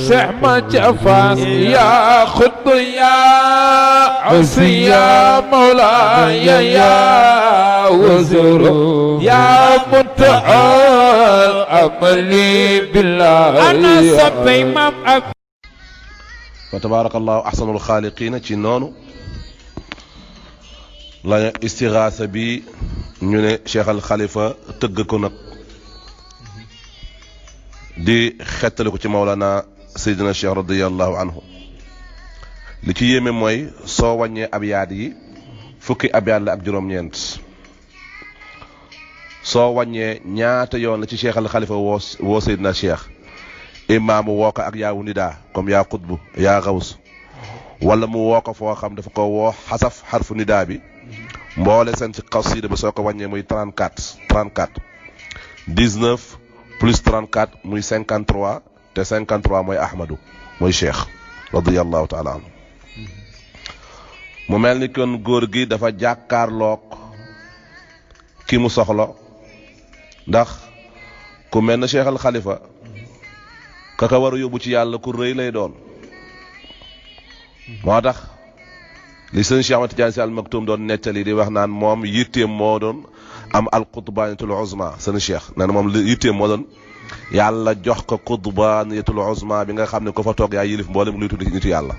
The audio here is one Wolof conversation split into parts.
سحمة جفاس يا خط يا عصي يا مولاي يا وزر يا متعال أملي بالله أنا صبي ما فتبارك الله أحسن الخالقين ci noonu la istigaasa bi ñu ne Cheikh Al Khalifa tëgg ko nag di xettali ko ci Mawlana Seydina Cheikh radiyallahu anhu li ci yéeme mooy soo wàññee abyaat yi fukki abyaat la ak juróom-ñeent soo wàññee ñaata yoon la ci Cheikh Al Khalifa woo Seydina Cheikh imaamu woo ko ak yaa wunidaa comme yaa xutbu yaa xaws wala mu woo ko foo xam dafa ko woo xasaf xarfu nidaa bi mboole seen ci xasida bi soo ko wàññee muy 34 19 plus 34 muy 53 te 53 mooy Ahmadu mooy Cheikh radiyallahu taala anhu mu mel ni kon góor gi dafa jàkkaarloog ki mu soxla ndax ku mel na Cheikh Al Khalifa kaka war a yóbbu ci yàlla ku rëy lay doon moo tax li sëñ Cheikh Ahmad Tidiane Sy Al Maktoum doon nettali di wax naan moom yitteem moo doon am al qutbaniyatul uzma sëñ Cheikh nee na moom yitteem moo doon yàlla jox ko qutbaniyatul uzma bi nga xam ne ko fa toog yaa yilif mboolem luy tudd ci nitu yàlla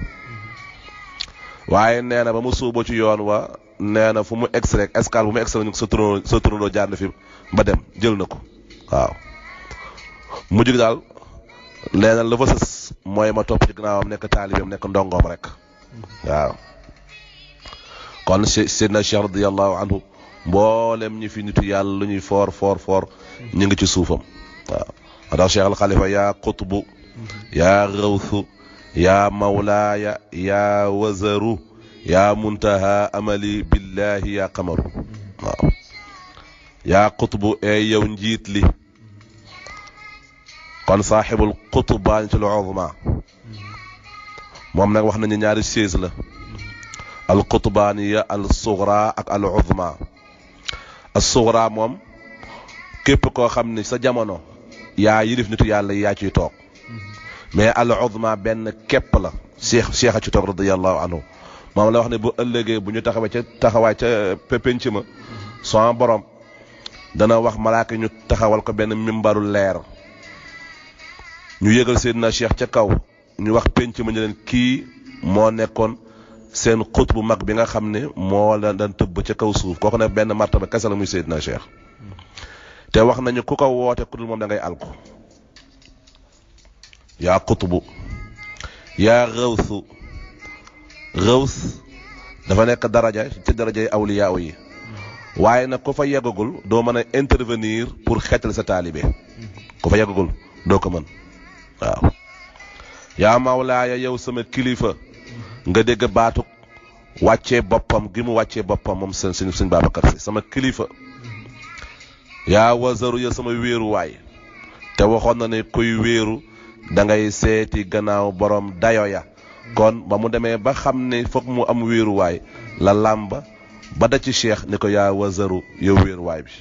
waaye nee na ba mu suuboo ci yoon wa nee na fu mu egsi rek escale bu mu egsi rek ñu sa turandoo jaar na fi ba dem jël na ko waaw mujj gi daal leena la fa sës mooy ma topp ci gannaawam nekk taalibeem nekk ndongoom rek waaw kon Seydina Cheikh radiyallahu anhu mboolem ñi fi nitu yàlla lu ñuy foor ñu ngi ci suufam waaw ndax Cheikh Al Khalifa yaa qutbu yaa rawsu yaa mawlaaya yaa wazaru yaa muntaha amali billahi yaa qamaru waaw yaa qutbu yow njiit li kon saaxibul qutbaaniyatul uzma moom nag wax nañu ñaari chaise la al qutbaaniya al sugra ak al uzma al sugra moom képp koo xam ne sa jamono yaa yilif nitu yàlla yaa ciy toog mais al uzma benn képp la cheikh a ci toog radiyallahu anhu moom la wax ne bu ëllëgee bu ñu taxawaay ca penc ma son borom dana wax malaaka ñu taxawal ko benn mimbaru leer ñu yëgal Seydina Cheikh ca kaw ñu wax penc ma ñu leen kii moo nekkoon seen xut bu mag bi nga xam ne moo la daan tëbb ca kaw suuf kooku nag benn martaba kese la muy Seydina Cheikh te wax nañu ku ko woote ku dul moom da ngay alku yaa xutbu yaa xawsu xaws dafa nekk daraja ci darajay awliyaa yi waaye nag ku fa yeggagul doo mën a intervenir pour xeetal sa taalibe ku fa yeggagul doo ko mën waaw yaa mawlaaya yow sama kilifa nga dégg baatu wàccee boppam gi mu wàccee boppam moom sëñ Babacar Si sama kilifa yaa wazaru ya sama wéeruwaay te waxoon na ne kuy wéeru da ngay seeti gannaaw borom dayo ya kon ba mu demee ba xam ne foog mu am wéeruwaay la làmba ba da ci Cheikh ni ko yaa wazaru yow wéeruwaay bi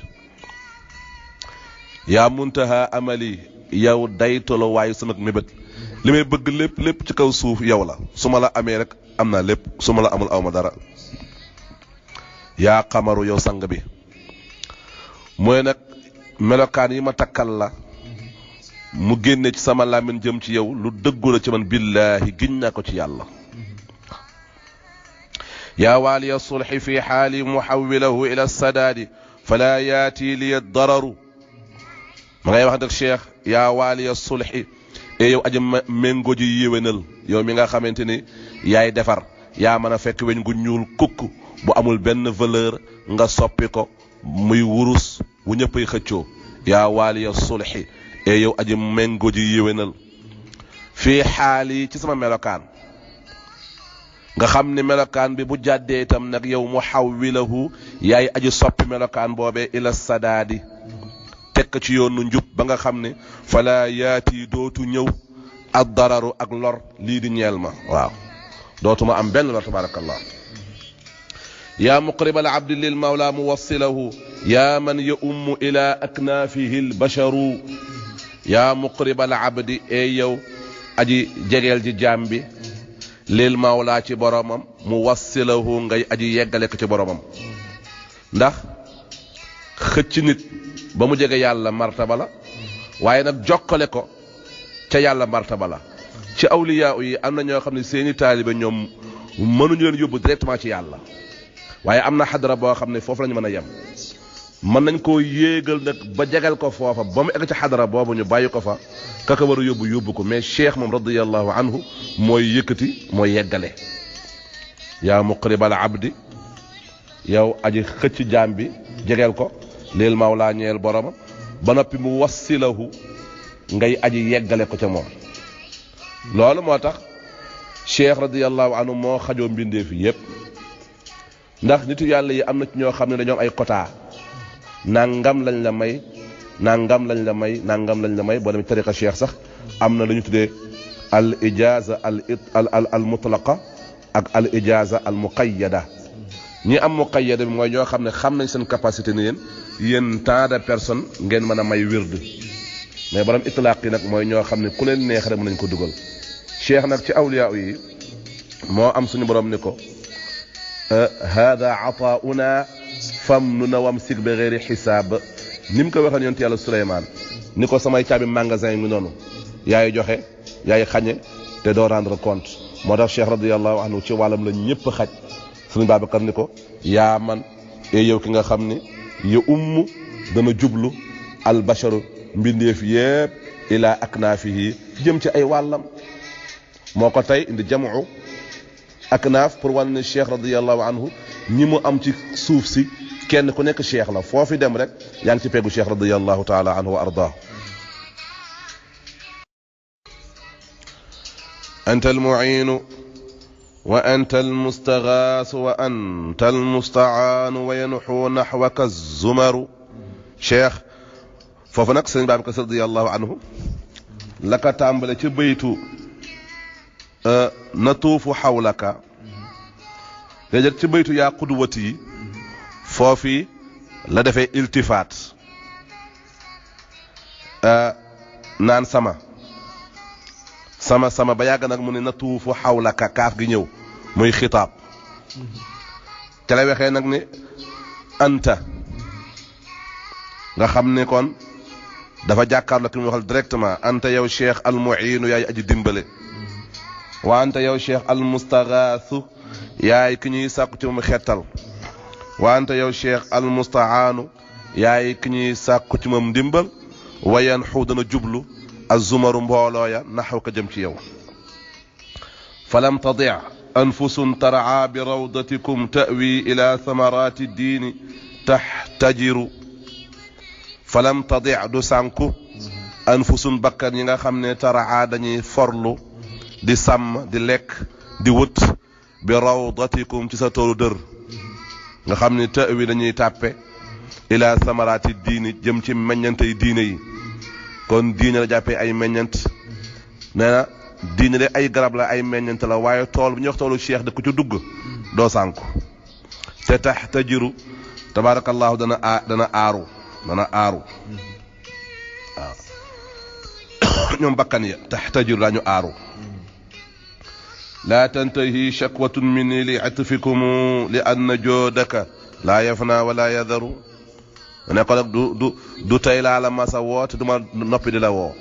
yaa muntaha amali yow daytolo waayu sama mébét li may bëgg lépp ci kaw suuf yow la su ma la amee rek am naa lépp su ma la amul awma dara yaa xamaru yow sang bi mooy nag melokaan yi ma takkal la mu génne ci sama làmmiñ jëm ci yow lu dëggu la ci man billaahi giñ naa ko ci yàlla yaa waaliya sulxi fi xaali muxawilahu ila sadaadi fala yaati liya dararu ma ngay wax nag Cheikh yaa waaliya sulxi yow aji méngoo ji yéwénal yow mi nga xamante ni yaay defar yaa mën a fekk weñ gu ñuul kukk bu amul benn valeur nga soppi ko muy wurus wu ñëppay xëccoo yaa waaliya sulxi yow aji méngoo ji yéwénal fii xaali ci sama melokaan nga xam ni melokaan bi bu jàddee itam nag yow mu xawwilahu yaay aji soppi melokaan boobee ila sadaadi tekk ci yoonu njub ba nga xam ne fala yaati dootu ñëw ad dararu ak lor lii di ñeel ma waaw dootuma am benn lor tabarakallah yaa muqrib al abdi lil mawla muwassilahu yaa man ya ummu ila aknaafihi al basharu yaa muqrib al abdi yow aji jegeel ji jaam bi lil mawlaa ci boromam mu wassilahu ngay aji yeggale ko ci boromam ndax xëcc nit ba mu jege yàlla martaba la waaye nag jokkale ko ca yàlla martaba la ci awliyaa yi am na ñoo xam ne seeni taalibe ñoom mënuñu leen yóbbu directement ci yàlla waaye am na xadara boo xam ne foofu lañu mën a yem mën nañ koo yéegal nag ba jegal ko foofa ba mu egg ci xadara boobu ñu bàyyi ko fa kaka war a yóbbu ko mais cheikh moom radiyallahu anhu mooy yëkkati mooy yeggale yaa muqribal abdi yow aji xëcc jaam bi jegeel ko leel mawlaa ñeel boromam ba noppi mu wassilahu ngay aji yeggale ko ca moom loolu moo tax cheikh radiyallahu anhu moo xajoo mbindee fi yépp ndax nitu yàlla yi am na ci ñoo xam ne dañoo am ay quota nangam lañ la may nangam lañ la may nangam lañ la may boo demee tariqa cheikh sax am na lu ñu tuddee al ijaza al mutlaqa ak al ijaza al muqayyada ñi am muqayyada bi mooy ñoo xam ne xam nañ seen capacité ni yéen tant de personnes ngeen mën a may wird mais borom itlaq yi nag mooy ñoo xam ne ku leen neex rek mën nañ ko dugal cheikh nag ci awliya yi moo am suñu borom ni ko hada atauna famnun wamsik bi ghairi xisaab ni mu ko waxee yonent yàlla Suleymaan ni ko samay caabi magasin ngi noonu yaay joxe yaay xañe te doo rendre compte moo tax cheikh radiyallahu anhu ci wàllam la ñëpp xaj sëriñ Babacar ni ko yaa man e yow ki nga xam ni ya dana jublu albasharu mbindeef yépp ila aknaafihi jëm ci ay wàllam moo ko tey indi jamu aknaaf pour wan ne cheikh radiyallahu anhu ñi mu am ci suuf si kenn ku nekk cheikh la foofi dem rek yaa ngi ci peggu cheikh radiyallahu taala anhu wa ardaahu anta almu'iinu wa anta almustaghaasu wa anta almusta'aanu wa yanxu naxwaka zumaru cheikh foofu nag sëñ Babacar radiyallahu anhu la ka tàmbale ci baytu natuufu xawlaka léegi ci baytu yaa qudwati yi foofi la defee iltifaat naan sama ba yàgg nag mu ne natuufu xawlaka kaaf gi ñëw muy xitaab te la waxee nag ni anta nga xam ne kon dafa jàkkaarloo ki mu waxal directement anta yow cheikh almu'iinu yaay aji dimbale wa anta yow cheikh almustaghaasu yaay ki ñuy sàkku ci moom xettal wa anta yow cheikh almusta'aanu yaay ki ñuy sàkku ci moom ndimbal wayan xu dana jublu azumaru mbooloo ya naxaw ko jëm ci yow falam tadi anfusun taraa bi rawdatikum ta'wi ila samarati diini taxtajiru falam tadi du sànku anfusun bakkan yi nga xam ne taraa dañuy forlu di sàmm di lekk di wët bi rawdatikum ci sa toolu dër nga xam ne ta'wi dañuy tàppe ila samarati diini jëm ci meññantey diine yi kon diine la jàppee ay meññant nee na diine de ay garab la ay meññant la waaye tool bu ñuy wax toolu cheikh de ku ci dugg doo sànku te tax tajiru tabarakallahu dana aaru waaw ñoom bakkan ya tax tajiru dañu aaru laa tantahi shakwatun minni li atfikum li anna joodaka laa yafna wala yadaru ne ko nag du tey laa la masa woo te du ma noppi di la woo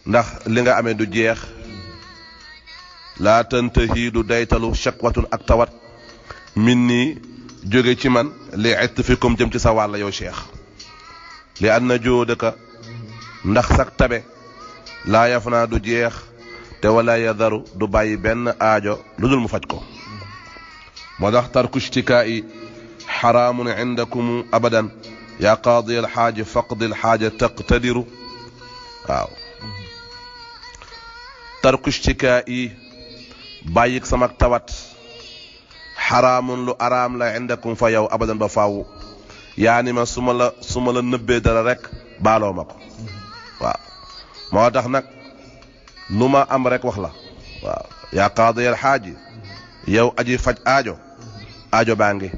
ndax li nga amee du jeex laa tantahi du daytalu shakwatun ak tawat minni jóge ci man li atfikum jëm ci sa wàll yow cheikh li anna joodaka ndax sak tabe laa yafna du jeex te wala yadaru du bàyyi benn aajo lu dul mu faj ko moo tax tarku ishtikaa'i xaraamun indakum abadan yaa qaadi alxaaja faqdi alxaaja taqtadiru waaw tarku ishtikaa'i bàyyik sama tawat xaraamun lu araam la indakum fa yow abadan ba faaw yaa ni ma su ma la nëbbee dara rek baaloo ma ko waaw moo tax nag nu ma am rek wax la waaw yaa qaadiyal xaaji yow aji faj aajo baa ngi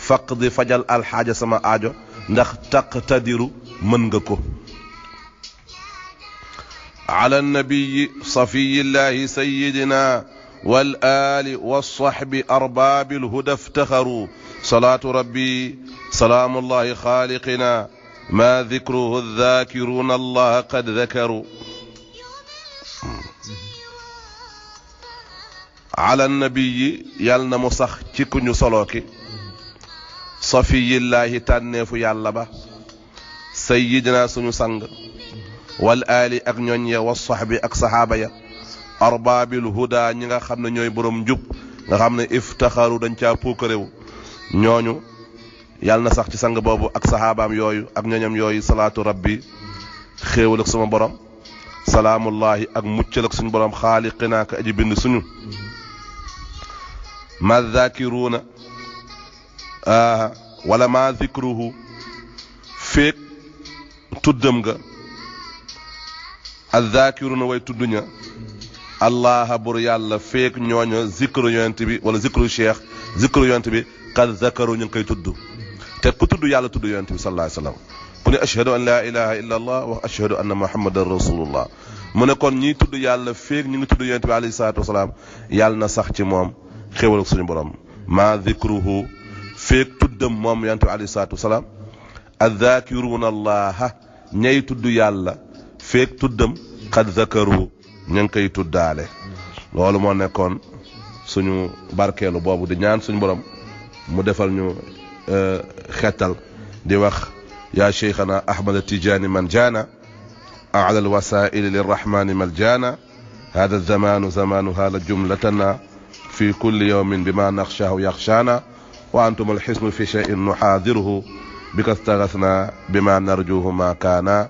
faqdi fajal alxaaja sama aajo ndax taqtadiru mën nga ko على النبي صفي الله سيدنا والآل والصحب أرباب الهدى افتخروا صلاة ربي سلام الله خالقنا ما ذكره الذاكرون الله قد ذكروا على النبي يالنا مسخ تكون صلوكي صفي الله تنف يالبا سيدنا سنو سنغ والآل ak ñoñ ya was sahbi ak sahaba ya arbaabil huda ñi nga xam ne ñooy borom njub nga xam ne iftaxaru dañ caa puukarew ñooñu yàlla na sax ci sang boobu ak sahabaam yooyu ak ñoñam yooyu salaatu rabbi xéewal ak sama borom salaamullahi ak muccal ak suñu borom xaaliqinaa ka aji bind suñu ma dhakiruuna wala ma dhikruhu feek tuddam nga adh-dhakiruna way tudduña allah bur yàlla feek ñooña zikru yonent bi wala zikru cheikh zikru yonent bi qad zakaru ñu ngi koy tudd te ku tudd yàlla tudd yonent bi sallallahu alayhi wasallam ku ne ashhadu an la ilaha illa allah wa ashhadu anna muhammadan rasulullah mu ne kon ñiy tudd yàlla feek ñu ngi tudd yonent bi alayhi salatu wasalaam yàlla na sax ci moom xéwal ak suñu borom ma zikruhu feek tuddam moom yonent bi alayhi salatu wasalaam adh-dhakiruna allah ñay tudd yàlla feek tuddam qad zakaru ñu ngi koy tuddaale loolu moo nekkoon suñu barkeelu boobu di ñaan suñu borom mu defal ñu xettal di wax yaa cheikhana ahmad tijani man jaana ala alwasail lirrahmani maljana hada alzamanu zamanu hala jumlatana fi kulli yawmin bima nakhshahu yakhshana wa antum alhisnu fi shay'in nuhadiruhu bika istaghasna bima narjuhu ma kana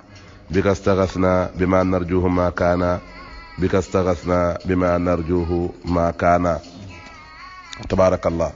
bika istaghasna bima narjuhu ma kana bika istaghasna bima narjuhu ma kana tabarakallah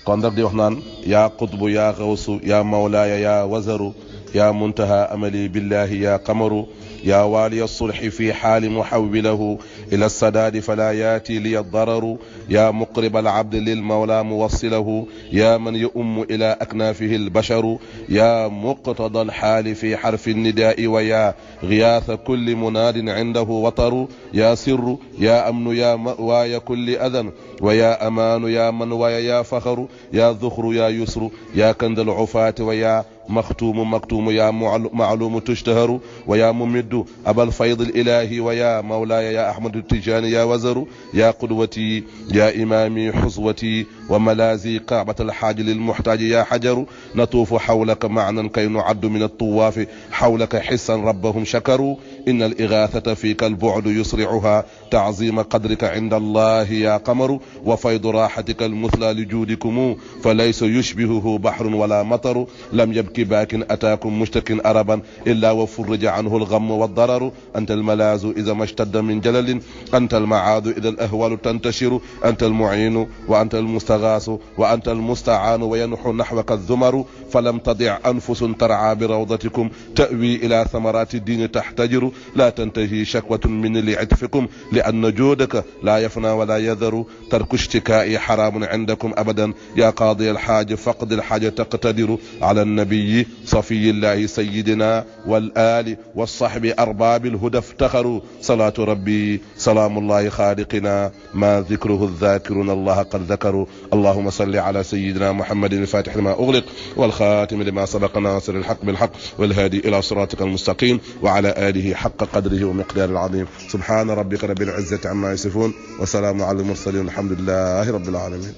kon daf di wax naan yaa qutbu yaa xawsu yaa mawlaaya yaa wazaru yaa muntaha amali billahi yaa qamaru يا والي الصلح في حال محوله إلى السداد فلا ياتي لي الضرر يا مقرب العبد للمولى موصله يا من يؤم إلى أكنافه البشر يا مقتضى الحال في حرف النداء ويا غياث كل مناد عنده وطر يا سر يا أمن يا مأوى كل أذى ويا أمان يا من ويا فخر يا ذخر يا يسر يا كند العفاة ويا مختوم مكتوم يا معلوم تشتهر ويا ممد أبا الفيض الإلهي ويا مولاي يا أحمد التجاني يا وزر يا قدوتي يا إمامي حصوتي وملازي كعبة الحاج للمحتاج يا حجر نطوف حولك معنا كي نعد من الطواف حولك حسا ربهم شكروا إن الإغاثة فيك البعد يسرعها تعظيم قدرك عند الله يا قمر وفيض راحتك المثلى لجودكم فليس يشبهه بحر ولا مطر لم يبكي باك أتاكم مشتك أربا إلا وفرج عنه الغم والضرر أنت الملاذ إذا ما اشتد من جلل أنت المعاذ إذا الأهوال تنتشر أنت المعين وأنت المستغاث وأنت المستعان وينحو نحوك الزمر فلم تضع أنفس ترعى بروضتكم تأوي إلى ثمرات الدين تحتجر لا تنتهي شكوة من لعطفكم لأن جودك لا يفنى ولا يذر ترك اشتكائي حرام عندكم أبدا يا قاضي الحاج فقد الحاجة تقتدر على النبي صفي الله سيدنا والآل والصحب أرباب الهدى افتخروا صلاة ربي سلام الله خالقنا ما ذكره الذاكرون الله قد ذكروا اللهم صل على سيدنا محمد الفاتح لما أغلق والخاتم لما سبق ناصر الحق بالحق والهادي إلى صراطك المستقيم وعلى آله حق قدره ومقدار العظيم سبحان ربك رب العزة عما يصفون وسلام على المرسلين الحمد لله رب العالمين.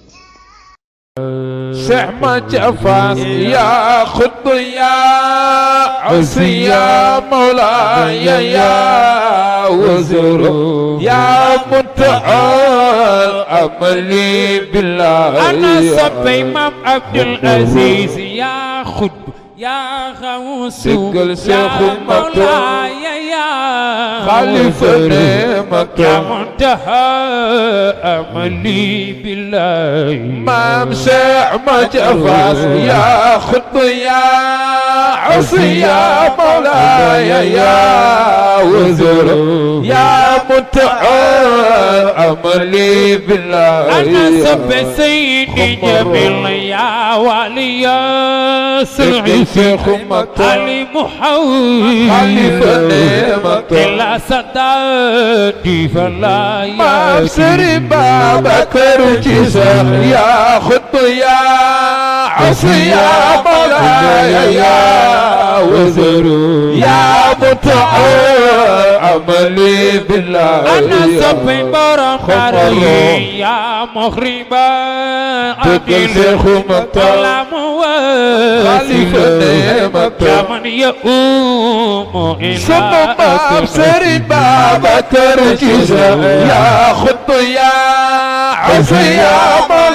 سحمة جفاس يا خط يا عصي يا مولاي يا وزر يا متعال أملي بالله أنا صبي مام عبد العزيز يا خط يا غوث يا مولاي يا خليفة نعمك يا منتهى أملي بالله مام سحمة جفاس يا خط يا عصي يا مولاي يا وزر يا عملي بالله أنا سب سيدي جميل يا ولي سرعي شيخ مكة علي محمد خليفة نعمة إلا سدادي فلا ما بسري بابك رجيسة يا خط يا عصي يا مولاي يا وزر يا عملي بالله أنا سبي برماري يا مخربا عدل شيخ مكة طلع خليفة نعمة كمن يقوم إلى ثم بسري بابك رجيسة يا خط يا عصي يا مولاي